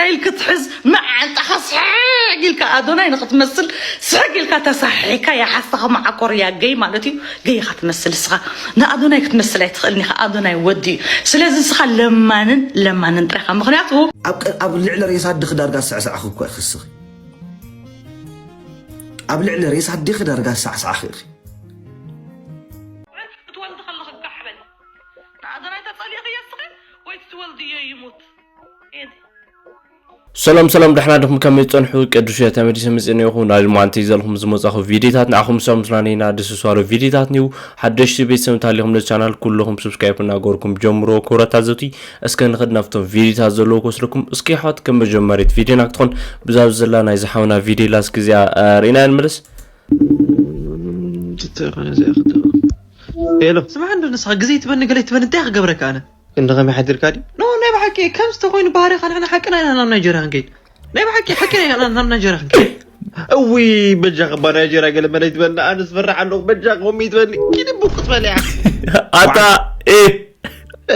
ኢል ክትሕዝ መዓንጣኻ ስሕግ ኢልካ ኣዶናይ ንክትመስል ስሕግ ኢልካ ተሳሒካ የሓስኻ መዓኮር እያ ገይ ማለት እዩ። ገይ ኢኻ ትመስል እስኻ። ንኣዶናይ ክትመስል ኣይትኽእልን ኢኻ። ኣዶናይ ወዲ እዩ። ስለዚ እስኻ ለማንን ለማንን ጥራኻ። ምኽንያቱ ኣብ ቀ- ኣብ ልዕሊ ሬሳ ኣድኺ ዳርጋ ዝሰዕሰዕኺ እኮ ኢኺ እስኺ። ኣብ ልዕሊ ሬሳ ኣዴኺ ዳርጋ ዝሰዕሰዕኺ ኢኺ። ክትወልዲ ከለኺ ጋሕ በል። ንኣዶናይ ተጸሊእኽዮ እስኺ ወይ ትወልድዮ ይሙት። ኤዲ። ሰላም ሰላም፣ ደሕና ዲኹም? ከመይ ትጸንሑ? ቅዱስ እየ ተመሊሰ መጽእ ነይኹ። ናይ ሎማዓንቲ ይዘልኹም ዝመጻኹ ቪዲዮታት ንዓኹም ሰላም ዝናነይና ደስ ዝብሉ ቪዲዮታት ኒው። ሓደሽቲ ቤተሰብ እንተሃሊኹም ነዚ ቻናል ኩልኹም ሰብስክራይብ እናገበርኩም ጀምሮ። ክብረት ኣዘቲ እስከ ንኽድ ናብቶም ቪዲዮታት ዘለዉ ክወስደኩም። እስኪ ኣሕዋት ከም መጀመሪት ቪዲዮና ክትኾን ብዛ ዘላ ናይ ዝሓውና ቪዲዮ ላስ ግዜኣ ርኢና ንመለስ። ሄሎ ስማዕ እንዶ ንስኻ ግዜ ትበኒ ገለ ትበኒ እንታይ ክገብረካ ኣነ እንደ ከመይ ሓዲርካ ድዩ ኖ ናይ ብሓቂ ከምዚ ተኮይኑ ባህሪኻ ንሕና ሓቅና ኢና ናብ ናይጀርያ ክንከይድ ናይ ብሓቂ ሓቅና ኢና ናብ ናይጀርያ ክንከይድ እዊ በጃ ከባ ናይጀርያ ገለ መለይ ትበኒ ኣነ ዝፈርሕ ኣለኹ በጃ ኮሚ ትበኒ ኪድ ብቁ ትበልያ ኣታ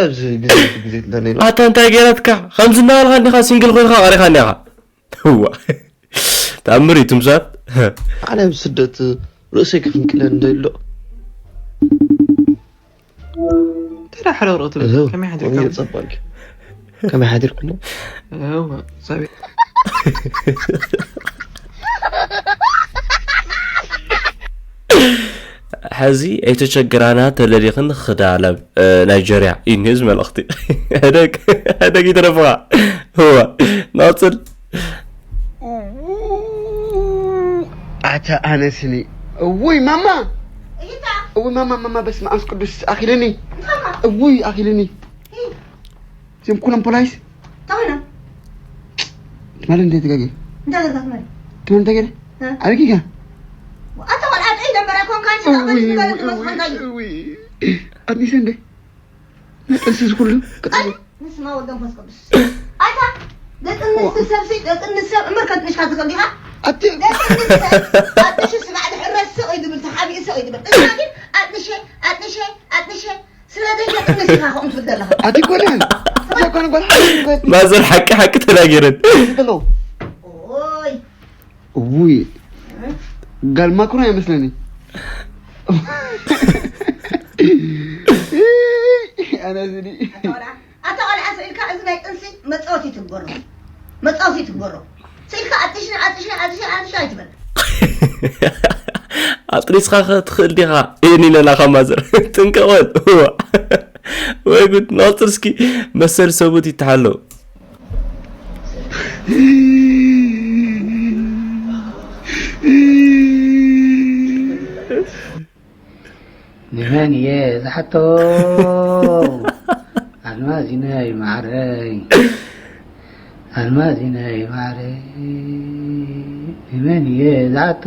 ኣብዚ ግዜ ግዜ ትለኒ ኣታ እንታይ ገይረትካ ከምዚ እናበልካ እንዲኻ ሲንግል ኮይንካ ቀሪኻ እንዲኻ እዋ ተኣምር እዩ ትምሳት ኣነ ኣብ ስደት ርእሰይ ክፍንቅለኒ ደሎ እንታይ ደኣ ሕረቕረቕ ትብል ከመይ ሓዲርካ ጸባቂ ከመይ ሓዲርኩም ሕዚ ኣይተቸግራና ተለሊኽን ክዳ ላብ ናይጀርያ እዩ ኒዝ መልእኽቲ ሕደግ ሕደግ ይትረፍኻ እዋ ናፅል ኣታ ኣነስኒ እውይ ማማ እውይ ማማ ማማ በስመ ኣብ ቅዱስ ኣኺልኒ እውይ ኣኺልኒ እዚኦም ኩሎም ፖላይስ እንታይ ኮይኖም ትማሊ እንደ ተጋገ እንታይ ተጋገ ትማሊ ትማሊ እንታይ ገለ ኣበይ ጌጋ ኣታ ቆልዓ ጥዒ ነበር ኣይኮንካን ኣጥኒሰ እንደ መጠንስስ ኩሉ ቅጥሉ ንስማ ወልድ መንፈስ ቅዱስ ኣታ ደጥንስ ሰብ ሲ ደጥንስ ሰብ እምበር ከጥንሽካ ትኽእል ዲኻ ኣቲ ደጥንስ ሰብ ኣጥንሽ ስጋዕ ድሕረስ ስቕ ይድብል ተሓቢኡ ስቕ ይድብል ንስኻ ግን ኣጥንሸ ኣጥንሸ ኣጥንሸ ስለ ዘይተጥንስ ኢኻ ከምኡ ትብል ዘለኻ ኣቲ ኮነ ዘኮነ ጓል ሓንቲ ማዘር ሓቂ ሓቂ ተናገረን ትብሎ ኦይ እውይ ጋል ማክሮ ኣይመስለኒ ኣነ ዝኒ ኣታ ቆልዓ ስኢልካ እዚ ናይ ጥንሲ መፃወቲ ትግበሮ መፃወቲ ትግበሮ ስኢልካ ኣጥሽኒ ኣጥሽኒ ኣጥሽኒ ኣጥሽ ኣይትበል ኣጥሪስካ ትኽእል ዲኻ እየን ኢለና ካብ ማዘር ጥንቀቐል ወይ ጉድ ናፅር እስኪ መሰል ሰቡት ይተሓለው ንመን እየ ዝሓቶ ኣልማዚነይ ማዕረይ ኣልማዚነይ ማዕረይ ንመን እየ ዝሓቶ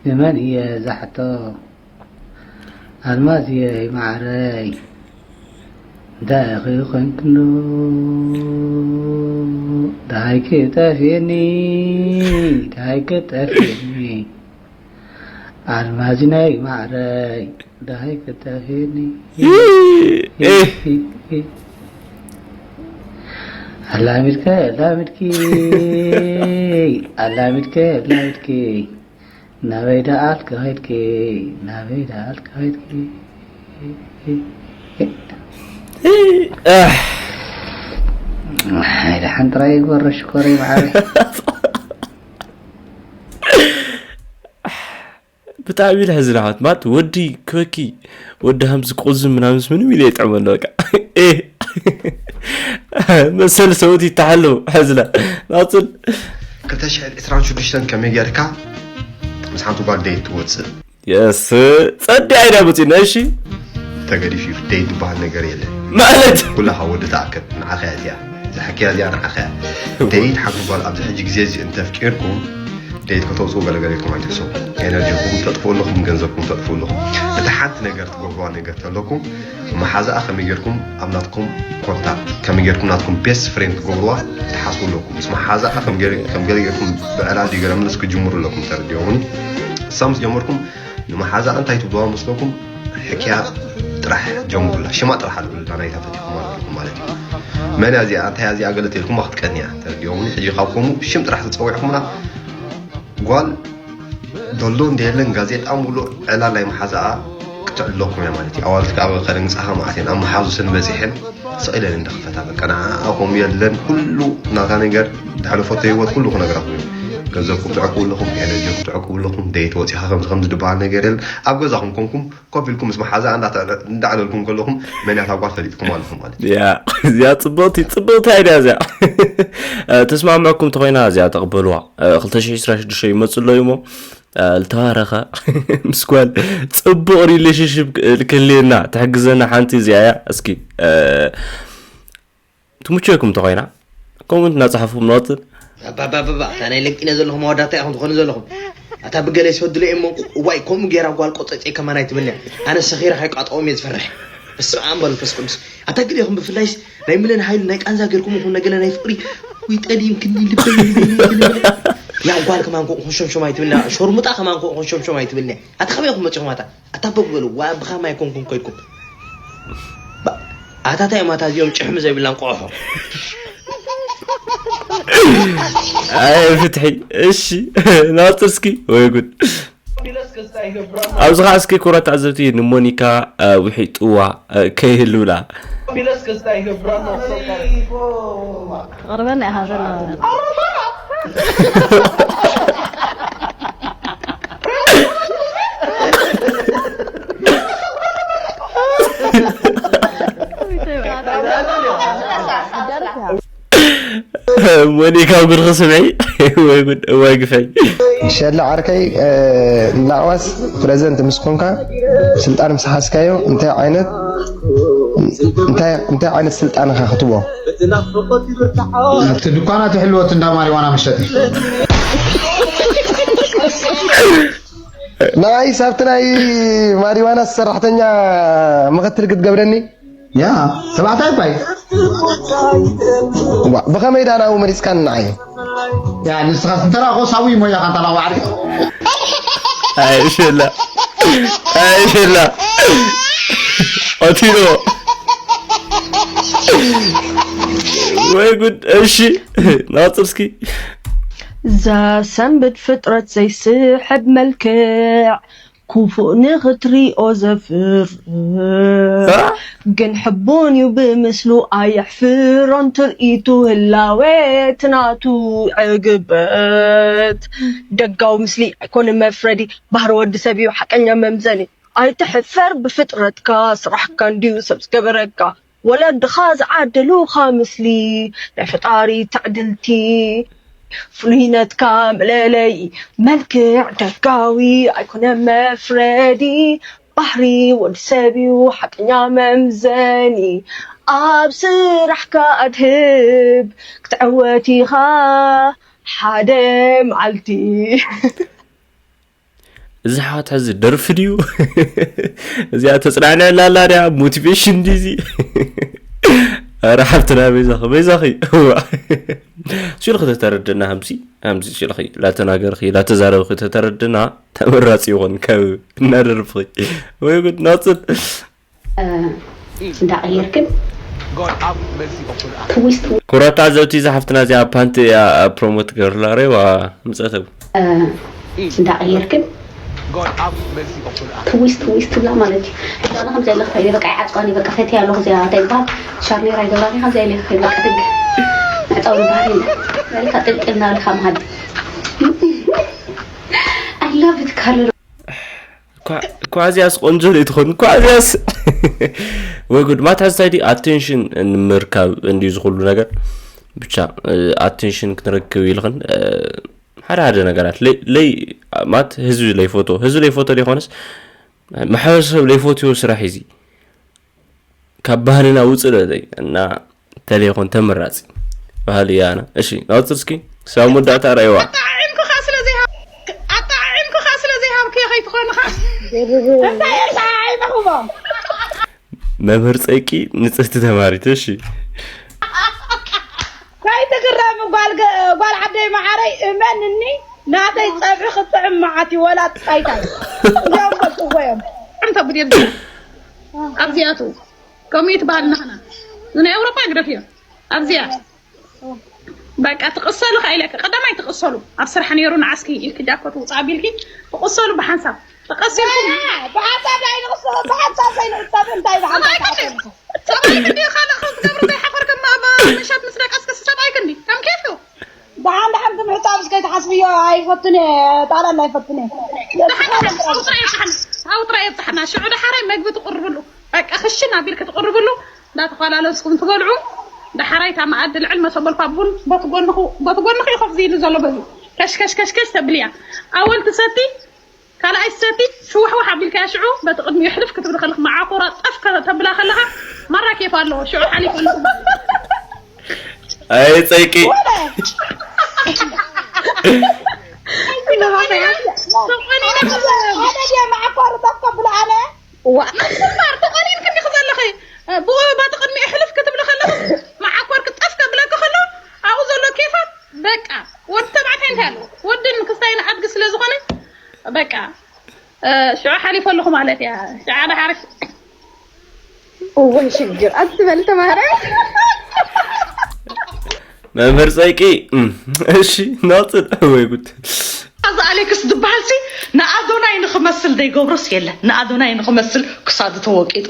ንመን እየ ዝሓቶ ኣልማዝየይ ማዓረይ እንታይ ኢኺ ኮንክሎ ደሃይ ክጠፍየኒ ደሃይ ክጠፍየኒ ኣልማዝነይ ማዓረይ ደሃይ ክጠፍየኒ ኣላሚድከ ኣላሚድኪ ኣላሚድከ ኣላሚድኪ ናበይ ደኣ ኣልካ ኸድኪ ናበይ ደኣ ኣልካ ኸድኪ ናይ ደሓን ጥራይ ይጎረ ሽኮረይ መዓረይ ብጣዕሚ ኢለ ሕዚ ናሓት ማለት ወዲ ክበኪ ወዲ ሃምዚ ቁዝም ምናምንስ ምንም ኢለ ይጥዕመሉ በቃ መሰል ሰውት ይተሓለው ሕዝላ ናፅል ክልተ ሽሕን ዕስራን ሽዱሽተን ከመይ ጌርካ ምስ ሓንቲ ጓል ደይት ትወፅእ የስ ፀዲ ኣይዳ መፂና እሺ ተገዲፍ እዩ ደይት ዝበሃል ነገር የለ ማለት ኩላኻ ወዲ ተኣከብ ንዓኻ እያ እዚኣ እዛ ሕክያ እዚኣ ንዓኻ እያ ደይት ሓንቲ ጓል ኣብዚ ሕጂ ግዜ እዚ እንተፍቂርኩም ደይት ከተውፅኡ ገለገለ ኢልኩም ኣይትሕሰቡ ኤነርጂኹም ተጥፍኡ ኣለኹም ገንዘብኩም ተጥፍኡ ኣለኹም እቲ ሓንቲ ነገር ትገብርዋ ነገር ተለኩም መሓዛኣ ከመይ ጌርኩም ኣብ ናትኩም ኮንታክት ከመይ ጌርኩም ናትኩም ቤስት ፍሬንድ ትገብርዋ ትሓስቡ ኣለኩም ምስ መሓዛኣ ከም ገለ ጌርኩም ብዕላል ድዩ ገለ ምልስ ክጅምሩ ኣለኩም ተረዲኦምኒ እሳ ምስ ጀመርኩም ንመሓዛኣ እንታይ ትብልዋ መስለኩም ሕክያ ጥራሕ ጀምሩላ ሽማ ጥራሕ ኣልዕሉላ ናይታ ፈቲኹማ ዘለኩም ማለት እዩ መን እያ እዚኣ፣ እንታይ እያ እዚኣ ገለ ተልኩማ ክትቀንያ ተረዲኦምኒ። ሕጂ ካብ ከምኡ ብሽም ጥራሕ ተጸዊዕኩምና ጓል ደሎ እንደየለን ጋዜጣ ሙሉእ ዕላል ናይ መሓዛኣ ክትዕለኩም እያ ማለት እዩ። ኣዋልድ ከዓ ከደንግጻኻ መዓት እየን ኣብ መሓዙ ስን በጺሐን ስቕ ኢለን እንደኽፈታ በቃ ንዓኣ ከምኡ የለን። ኩሉ ናታ ነገር ተሕልፈቶ ህይወት ኩሉ ክነግራኹም እዩ። ገንዘብኩም ትዕቅቡ ኣለኹም፣ ኤነርጂኩም ትዕቅቡ ኣለኹም። ደየት ወፂኻ ከምዚ ከምዚ ዝበሃል ነገር የለን። ኣብ ገዛኹም ኮንኩም ኮፍ ኢልኩም ምስ መሓዛ እንዳዕለልኩም ከለኹም መን እያ እታ ጓል ፈሊጥኩም ኣለኹም ማለት እዩ። ያ እዚኣ ፅብቕቲ ፅብቕቲ ኣይድያ እዚኣ። ተስማምዐኩም ተኮይና እዚኣ ተቕበልዋ። ክልተ ሽሕ ዕስራ ሽዱሽተ ይመፁ ኣለዩ እሞ ዝተባረኸ ምስ ጓል ፅቡቕ ሪሌሽንሽፕ ክህልየና ትሕግዘና ሓንቲ እዚኣ እያ። እስኪ ትምችወኩም እንተኾይና ኮመንት እናፀሓፍኩም ንቐፅል። ኣባባባባ እታ ናይ ለንቂነ ዘለኹም መወዳእታ ኢኹም ትኾኑ ዘለኹም። ኣታ ብገለ ይሰድለ እሞ እዋይ ከምኡ ገይራ ጓል ቆፀፀ ከማን ኣይትብልንያ። ኣነ ሰኺረ ከይቃጠዎም እየ ዝፈርሕ። በስመ ኣብ መንፈስ ቅዱስ። ኣታ ግዲኹም ብፍላይስ ናይ ምለን ሃይሉ ናይ ቃንዛ ገርኩም ኹም ነገለ ናይ ፍቅሪ ወይ ጠሊም ክኒ ልበይ ልበይ ልበይ። ያ ጓል ከማን ኮ ኹም ሸምሸም ኣይትብልና። ሾርሙጣ ከማን ኮ ኹም ሸምሸም ኣይትብልና። ኣታ ከመይ ኹም መጽኹም ኣታ ኣታ በጉ በሉ ዋ ብኻማ ኣይኮንኩም ኮይኩም። ኣታ ታይ ማታ እዚኦም ጭሕሚ ዘይብላን ቆሖ። ኣይ ፍትሒ እሺ ናፅር እስኪ ወይ ጉድ ኣብዚ ከዓ እስኪ ኩራት ተዓዘብቲ ንሞኒካ ውሒጥዋ ከይህልውላ ክቕርበና ኢኻ ዘለዋ ሞኒካ ጉድኺ ስምዒ ወይ ጉድ እዋይ ግፈይ። ሸላ ዓርከይ ናቕዋስ ፕረዘንት ምስ ኮንካ ስልጣን ምስ ሓዝካዮ እንታይ ዓይነት እንታይ ዓይነት ስልጣን ኢኻ ክትቦ? ኣብቲ ድኳናት ይሕልወት እንዳ ማሪዋና መሸጢ። ንዓይስ ኣብቲ ናይ ማሪዋና ሰራሕተኛ ምኽትል ክትገብረኒ? ያ ተባዕታይ ባይ ዋ ብኸመይ ዳ ናብኡ መሊስካኒ ንዓይ? ያ ንስኻ እንተራእኾ ሳዊ እሞ ኢኻ እንተላ ዋዕሪ ኣይሸላ ኣይሸላ ቀቲልዎ ወይ ጉድ እሺ ናፅር እስኪ ዘሰንብድ ፍጥረት ዘይስሕብ መልክዕ ክፉእ ንኽትሪኦ ዘፍርህ ግን ሕቡን እዩ ብምስሉ ኣየሕፍሮን ትርኢቱ ህላዌ ትናቱ ዕግበት ደጋዊ ምስሊ ኣይኮነ መፍረዲ ባህሪ ወዲ ሰብ እዩ ሓቀኛ መምዘኒ ኣይትሕፈር ብፍጥረትካ ስራሕካ እንድዩ ሰብ ዝገበረካ ወለድኻ ዝዓደሉኻ ምስሊ ናይ ፈጣሪ ትዕድልቲ ፍሉይነትካ መለለይ መልክዕ ደጋዊ ኣይኮነ መፍረዲ ባህሪ ወዲ ሰብ እዩ ሓቀኛ መምዘኒ ኣብ ስራሕካ ኣድህብ ክትዕወት ኢኻ ሓደ መዓልቲ እዚ ሓወት ሕዚ ደርፊ ድዩ እዚኣ ተፅናዕንዐላ ኣላ ድያ ሞቲቬሽን ድዚ ኧረ ሓፍትና በይዛኺ በይዛኺ እዋ ሽልኺ ተተረድና ሃምሲ ሃምሲ ሽልኺ ላተናገርኺ ላተዛረብኺ ተተረድና ተመራፂ ይኾን ካብ እናደርፍኺ ወይ ጉድ ናፅል እንዳቀየርክን ትዊስት ኩራት ተዓዘብቲ እዛ ሓፍትና እዚኣ ፓንቲ እያ ፕሮሞት ትገብርላ ሬዋ ምፀተጉ እንዳቀየርክን ትዊስት ትዊስት ትብላ ማለት እዩ። ሕጂ ኣነ ከምዚ ኢለ ክኸይደ በቃ ይዓፅዋኒ በቃ ፈትያ ኣለኹ እዚኣ እንታይ ይበሃል ሻርኔራ ይገብራኒ ከምዚ ኢለ ክኸይድ በቃ ትግ ዕፃው ዝበሃል የለ በልካ ጥልጥል እናበልካ መሃዲ I love it ካርሎ እኳ እዚኣስ ቆንጆ ዘይትኾን እኳ እዚኣስ ወይ ጉድ ማታ ዝታይ ድዩ ኣቴንሽን ንምርካብ እንድዩ ዝኩሉ ነገር ብቻ ኣቴንሽን ክንረክብ ኢልኽን ሓደ ሓደ ነገራት ለይ ማት ህዝቢ ለይ ፎቶ ህዝቢ ለይ ፎቶ ዘይኮነስ ማሕበረሰብ ለይ ፎቶ ስራሕ እዚ ካብ ባህልና ውፅእ ለለይ እና ተሌኾን ተመራፂ ባህሊ ያና እሺ ናውፅር እስኪ ክሳብ መወዳእታ ረእይዋ ኣጣዓዒምኩኻ ስለ ዘይሃብ ኣጣዓዒምኩኻ ስለ ዘይሃብክዮ ከይትኾንኻ እንታይ ኣጣዓዒምኹሞ መምህር ፀቂ ንፅህቲ ተማሪት እሺ ከይትግረሚ ጓል ገ- ጓል ዓደይ መዓረይ እመንኒ ናተይ ፀብሒ ክጥዕም መዓት እዩ ወላ ፃይታይ እዚኦም ፈልጥዎ እዮም ጥዕምተ ብዴል ኣብዚኣቱ ከምኡ ይትበሃል ናህና ንናይ ኣውሮፓ ግደፍዮ ኣብዚኣ በቃ ትቕሰሉ ከ ኢለኪ። ቀዳማይ ትቕሰሉ። ኣብ ስራሕ ነይሩ ንዓስኪ ኢልኪ ጃኮት ውፃ ቢልኪ ትቕሰሉ ብሓንሳብ። ተቐሲልኩም ብሓንሳብ ናይ ንቕሰሉ፣ ብሓንሳብ ዘይንቕሰሉ እንታይ ብሓንሳብ ሰብኣይ ክንዲ ካልእ ክትገብሩ ዘይሓፈርኩም ኣብ ምሸት ምስ ደቀስኪ ሰብኣይ ክንዲ ከም ኬፍቱ። ደሓን ደሓን ትምሕጻብ እስከ ትሓስብዮ ኣይፈትን እየ፣ ጣልያን ኣይፈትን እየ። ደሓን ደሓን ኣብኡ ጥራይ የብጽሓና። ኣብኡ ጥራይ የብጽሓና። ሽዑ ደሓራይ መግቢ ትቕርብሉ። በቃ ክሽን ኣቢልኪ ትቕርብሉ። እንዳተፈላለስኩም ትበልዑ። ደሓራይ እታ መኣዲ ልዕል መሰበልኳ ቡን በቲ ጎንኹ በቲ ጎንኹ እዩ ኮፍ ዝኢሉ ዘሎ በዚ ከሽ ከሽ ከሽ ከሽ ተብልያ። ኣወል ትሰቲ ካልኣይ ትሰቲ ሽውሕዋሕ ኣቢልካያ ሽዑ በቲ ቅድሚኡ ሕልፍ ክትብል ከለኽ መዓኮራ ጠፍ ከ- ተብላ ከለኻ ማራ ኬፍ ኣለዎ ሽዑ ሓሊፉ ኣሎ። ኣይ ጸይቂ ሓደ ድየ መዓኮር ጠፍ ከብሎ ኣነ ዋ እምበር ተቐኒን ክንዲ ክዘለኺ ብኡ በቲ ቅድሚኡ ሕልፍ ክትብል ከለኻ መዓኮር ክጠፍ ከብለኪ ከሎ ኣብኡ ዘሎ ኬፋት በቃ ወዲ ተባዕታይ እንታይ ኣለዎ ወድን ክስታይን ኣድጊ ስለ ዝኾነ በቃ ሽዑ ሓሊፈ ኣለኹ ማለት እያ። ሽዓ ደሓር እወ ሽግር ኣትበል ተማሃረ መምህር ጸይቂ እም፣ እሺ ናጽል ወይ ጉድ እዚ ኣሌክስ ዝበሃል ሲ ንኣዶናይ ንክመስል ዘይገብሮስ የለ ንኣዶናይ ንክመስል ክሳዱ ተወቂጡ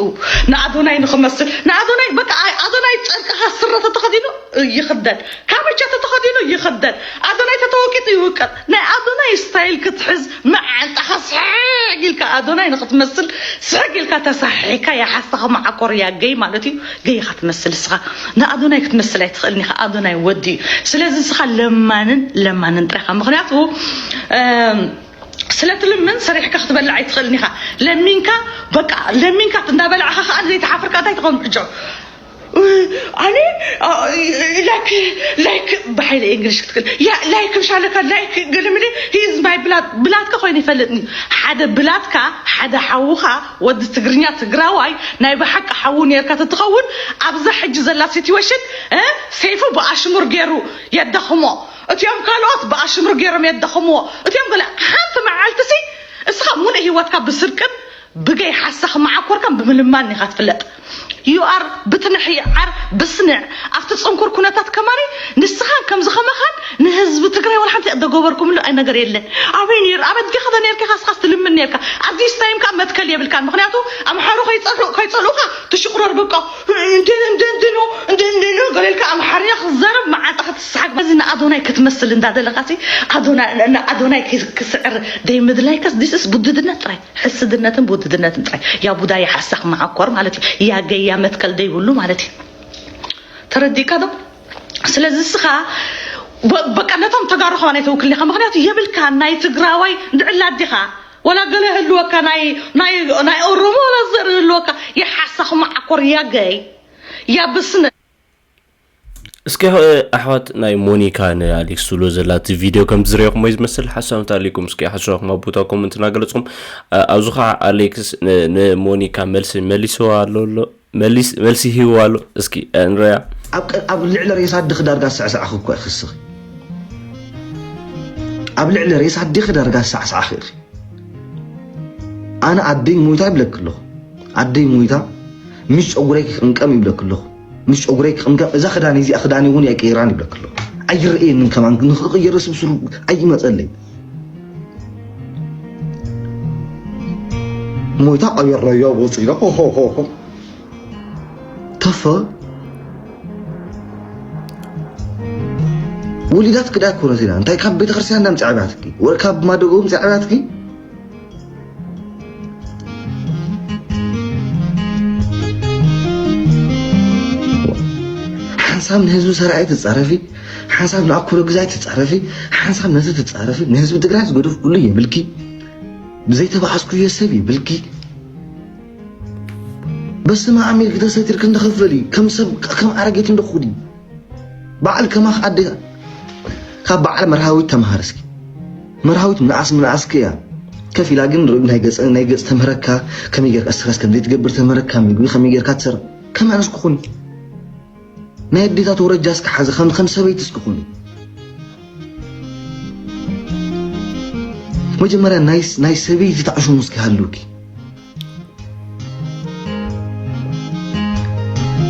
ንኣዶናይ ንክመስል ንኣዶናይ በቃ ኣይ- ኣዶናይ ጨርቅኻ ስረ ተተኸዲኑ ይኽደን ካምቻ ተተኸዲኑ ይኽደን ኣዶናይ ተተወቂጡ ይውቀጥ ናይ ኣዶናይ ስታይል ክትሕዝ መዓንጣኻ ስሕግ ኢልካ ኣዶናይ ንክትመስል ስሕግ ኢልካ ተሳሒካ የሓስኻ መዓኮር እያ ገይ ማለት እዩ ገይ ኢኻ ትመስል እስኻ ንኣዶናይ ክትመስል ኣይትኽእልን ኢኻ ኣዶናይ ወዲ እዩ ስለዚ እስኻ ለማንን ለማንን ጥራኻ ምኽንያቱ እም፣ ስለ ትልምን ሰሪሕካ ክትበልዕ ኣይትኽእልን ኢኻ ለሚንካ በቃ ለሚንካ እንዳበላዕኻ ከዓ ዘይተሓፍርካ እንታይ ትኸውን ሕጆ ኣነ ላይክ ላይክ ብሓይለ እንግሊሽ ክትክል ያ ላይክ ምሻለካ ላይክ ገለምለ ሂዝ ማይ ብላት ብላትካ ኮይኑ ይፈልጥኒ ሓደ ብላትካ ሓደ ሓውኻ ወዲ ትግርኛ ትግራዋይ ናይ ብሓቂ ሓዉ ነርካ ተትኸውን ኣብዛ ሕጂ ዘላ ሲትዌሽን ሰይፉ ብኣሽሙር ገይሩ የዳኽሞ እቲኦም ካልኦት ብኣሽሙር ገይሮም የዳኽምዎ እቲኦም ገለ ሓንቲ መዓልቲ ሲ እስኻ ሙሉእ ህይወትካ ብስርቅን ብገይ ሓሳኽ መዓኮርካን ብምልማን ኢኻ ትፍለጥ you are ብትንሕ ይዓር ብስንዕ ኣብቲ ፅንኩር ኩነታት ከማሪ ንስኻን ከምዚ ከማኻን ንህዝቢ ትግራይ ወላ ሓንቲ ደገበርኩምሉ ኣይ ነገር የለን ኣበይ ነይሩ ኣብ ኣድጊ ከተ ነርካ ኢኻ ስኻስ ትልምን ነርካ ኣብዚ ስታይም ከዓ መትከል የብልካን ምክንያቱ ኣምሓሩ ከይፀልኡ ከይፀልኡካ ትሽቁረር በቃ እንዴ እንዴ እንዴ ነው እንዴ እንዴ ነው ገለልካ ኣምሓርኛ ክዛረብ መዓንጣ ክትስሓቅ በዚ ንኣዶናይ ክትመስል እንዳደለካ ሲ ኣዶናይ ንኣዶናይ ክስዕር ደይ ምድላይካስ this is ውድድነት ጥራይ ሕስድነትን ብውድድነትን ጥራይ ያ ቡዳ ያ ሓሳኽ መዓኮር ማለት እዩ ያ ገያ መትከል ደይብሉ ማለት እዩ ተረዲእካ ዶ ስለዚ እስኻ በቃ ነቶም ተጋሩ ከማን ኣይተውክል ኢኻ ምክንያቱ የብልካ ናይ ትግራዋይ ንዕላ ኣዲኻ ወላ ገለ ህልወካ ናይ ናይ ናይ ኦሮሞ ወላ ዘርኢ ህልወካ የሓሳኽ መዓኮር ያገይ ያብስነ እስኪ ኣሕዋት ናይ ሞኒካ ንኣሌክስ ትብሎ ዘላ እቲ ቪድዮ ከም ዝረኹሞ ዝመስል ሓሳብ እንተኣሊኩም እስኪ ሓሳብኩም ኣብ ቦታ ኮመንት እናገለፅኩም ኣብዚ ከዓ ኣሌክስ ንሞኒካ መልሲ መሊስዋ ኣሎ ኣሎ መልሲ ሂብዋ ኣሎ እስኪ ንረያ ኣብ ልዕሊ ሬሳ ኣድኺ ዳርጋ ዝሰዕሰዕኺ እኮ ኢኺ እስኺ ኣብ ልዕሊ ሬሳ ኣዴኺ ዳርጋ ዝሰዕሰዕኺ ኢኺ ኣነ ኣደይ ሞይታ ይብለኪ ኣለኹ ኣደይ ሞይታ ምስ ጨጉረይ ክቕምቀም ይብለኪ ኣለኹ ምስ ጨጉረይ ክቕምቀም እዛ ክዳነይ እዚኣ ክዳነይ እውን ኣይቀይራን ይብለኪ ኣለኹ ኣይረእየንን ከማን ንኽቕየር ስብስሩ ኣይመፀለይ ሞይታ ቀቢረዮ ወፂና ተፈ ውሊዳት ክዳ ኮነት ኢና እንታይ ካብ ቤተክርስትያን ዳም ፃዕባትኪ ወ ካብ ማደጎም ፃዕባትኪ ሓንሳብ ንህዝቢ ሰራይ ትፃረፊ ሓንሳብ ንኣኩሎ ግዛይ ትፃረፊ ሓንሳብ ነቲ ትፃረፊ ንህዝቢ ትግራይ ዝገደፍኩሉ የብልኪ ብዘይተባዓዝኩዮ ሰብ ይብልኪ በስመ ኣሜልኪ ተሰቲርኪ እንደኸፈሊ ከም ሰብ ከም ኣረጌት እንደኹዲ በዓል ከማኽ ኣደ ካብ በዓል መርሃዊት ተምሃር እስኪ መርሃዊት ምንኣስ ምንኣስኪ እያ ከፊላ ግን ናይ ገፅ ናይ ገፅ ተምህረካ ከመይ ጌርካ ስትረስ ከም ዘይትገብር ተምህረካ ምግቢ ከመይ ጌርካ ትሰር ከም ኣንስ ክኹን ናይ ኣዴታት ወረጃ እስኪ ሓዚ ከም ከም ሰበይቲ እስኪ ኩኒ መጀመርያ ናይ ሰበይቲ ተዕሽሙ እስኪ ሃሉኪ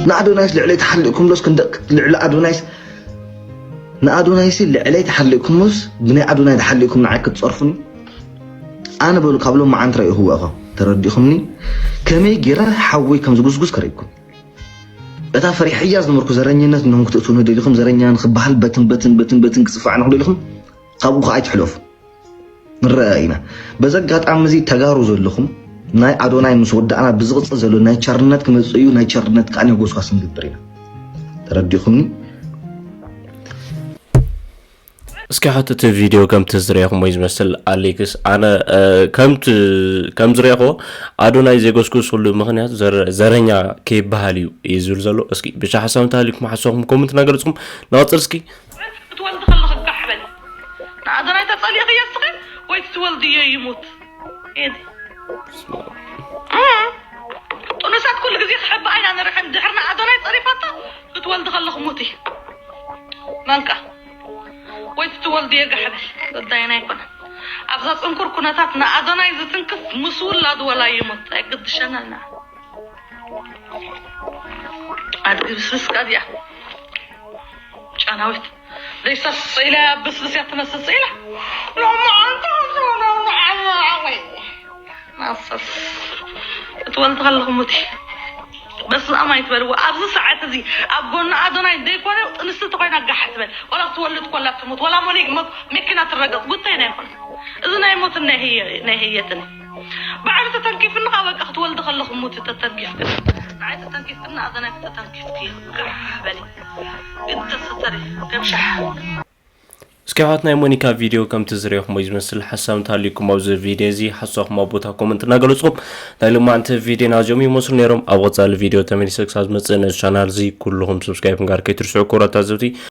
ንኣዶናይስ ልዕለይ ተሓሊእኩምሎስ ክንደ ልዕሊ ኣዶናይስ ንኣዶናይሲ ልዕለይ ተሓሊእኩምስ ብናይ ኣዶናይ ተሓሊእኩም ንዓይ ክትጸርፉኒ ኣነ በሉ ካብ ሎም መዓንቲ ረእኹዎ ኢኹም ተረዲኹምኒ ከመይ ጌረ ሓወይ ከም ዝጉስጉስ ከርእኩም እታ ፈሪሐያ ዝነበርኩ ዘረኝነት ንኹም ክትእትውኒ ደሊኹም ዘረኛ ንክበሃል በትን በትን በትን በትን ክጽፋዕ ንኹ ደሊኹም ካብኡ ከዓ ኣይትሕለፉ ንረአ ኢና በዚ ኣጋጣሚ እዚ ተጋሩ ዘለኹም ናይ ኣዶናይ ምስ ወዳእና ብዝቕፅል ዘሎ ናይ ቸርነት ክመፅእ እዩ ናይ ቸርነት ከዓ ናይ ጎስጓስ ንግብር ኢና ተረዲኹምኒ እስኪ ሕቶ እቲ ቪድዮ ከምቲ ዝረኹሞ ዝመስል ኣሌክስ ኣነ ከም ዝረኹ ኣዶናይ ዘይጎስጉስሉ ምክንያት ዘረኛ ከይበሃል እዩ እዩ ዝብል ዘሎ እስኪ ብቻ ሓሳብ እንተሃሊኩም ሓሳብኩም ኮመንት እናገለፅኩም ንቐፅል እስኪ ክትወልዲ ከለኺ ጋሕ በል ንኣዶናይ ተፀሊእኽዮ እስኺ ወይ ትወልድዮ ይሙት ጥኑሳት ኩሉ ግዜ ክሕብኣ ኢና ንርሕን ድሕሪ ንኣዶናይ ፀሪፋቶ ክትወልዲ ከለኹ ሙቲ መንቃ ወይ ትወልድዮ ጋሕ በል ጉዳይና ኣይኮነን ኣብዛ ፅንኩር ኩነታት ንኣዶናይ ዝትንክፍ ምስ ውላዱ ወላ ይሙት ኣይግድሸናና ኣድጊ ብስብስካ እዚኣ ጫናዊት ደይሰስ ኢላ ብስብስ እያ ትመስል ኢላ ሎማዓንቲ ወይ ማሰስ ክትወልድ ከለኹም ሙቲ በስመ ኣብ ኣይትበልዎ ኣብዚ ሰዓት እዚ ኣብ ጎኒ ኣዶናይ ዘይኮነ ጥንስቲ ተኮይና ጋሕ ትበል ወላ ክትወልድ ኮላ ትሙት ወላ ሞኒግ መኪና ትረገጥ ጉዳይና ይኮነ እዚ ናይ ሞትን ናይ ህየትን ባዕሉ ተተንኪፍኒ ካብ በቃ ክትወልዲ ከለኹ ሙት ተተንኪፍክን ንዓይ ተተንኪፍክን ንኣዘናይ ተተንኪፍኪ በሊ ግዲ ስተሪ ከም ሻሕ እስኪ ኣሕዋት ናይ ሞኒካ ቪድዮ ከምቲ ዝረኹሞ ዝመስል ሓሳብ እንተሃልዩኩም ኣብዚ ቪድዮ እዚ ሓሳብኩም ኣብ ቦታ ኮመንት እናገለፅኩም ናይ ልማዕንቲ ቪድዮና እዚኦም ይመስሉ ነይሮም ኣብ ቀፃሊ ቪድዮ ተመሊሰ ክሳብ ዝመፅእ ነዚ ቻናል እዚ ኩልኹም ሰብስክራይብ ምግባር ከይትርስዑ ክቡራት ታዘብቲ